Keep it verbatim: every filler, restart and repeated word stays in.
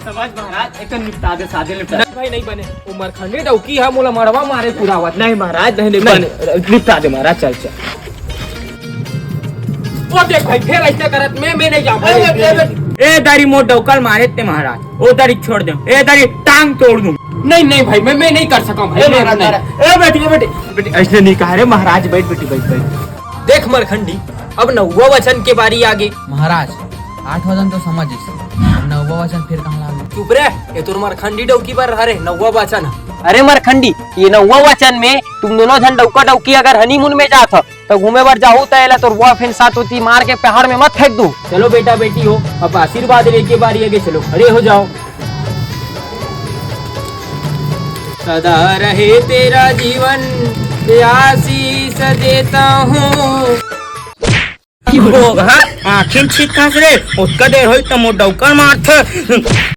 समझ महाराज, एक निपटा दे, सादे निपटा दे। नहीं भाई, नहीं बने। वो मरखंडी डौकी ह, मोला मड़वा मारे कुदावत। नहीं महाराज, नहीं, नहीं नहीं। बने। निपटा दे महाराज, चल, चल। वो देख भाई, फेर अइसने करत, मैं, मैं नहीं जाऊँ ए, भाई। ए, ए, ए, ए दारी मोर डौका ल मारे ते महाराज, ओ दारी छोड़ दे, ए दारी टांग तोड़ दूँ। नहीं, नहीं भाई, मैं, मैं नहीं कर सकूँ भाई, ए मैं महाराज, नहीं। महाराज, ए बेटी, ए बेटी, बेटी, अइसने नहीं कहा रे महाराज, बैठ बेटी, बैठ, बैठ। देख मरखंडी, अब नौवा वचन के बारी आगे। महाराज, आठ वचन तो समझ इस, अब नौवा वचन फिर कहाँ ला? चुप रे, ये तोर मरखंडी डौकी बर हरे नौवा वचन। अरे मरखंडी, ये नौवा वचन में तुम दोनों झन डौका डौकी अगर हनीमून में जात हो, तो घूमे बर जाहू त एला तोर बॉयफ्रेंड साथ होती मार के पहाड़ में मत फेंक दू। चलो बेटा बेटी हो, अब आशीर्वाद लेके बारी आगे, चलो खड़े हो जाओ। सदा रहे तेरा जीवन, ये आशीष देता हूँ। ओ, हाँ, आँखी छीत हस रे, ओतका देर होई त मोर डौका मारथे।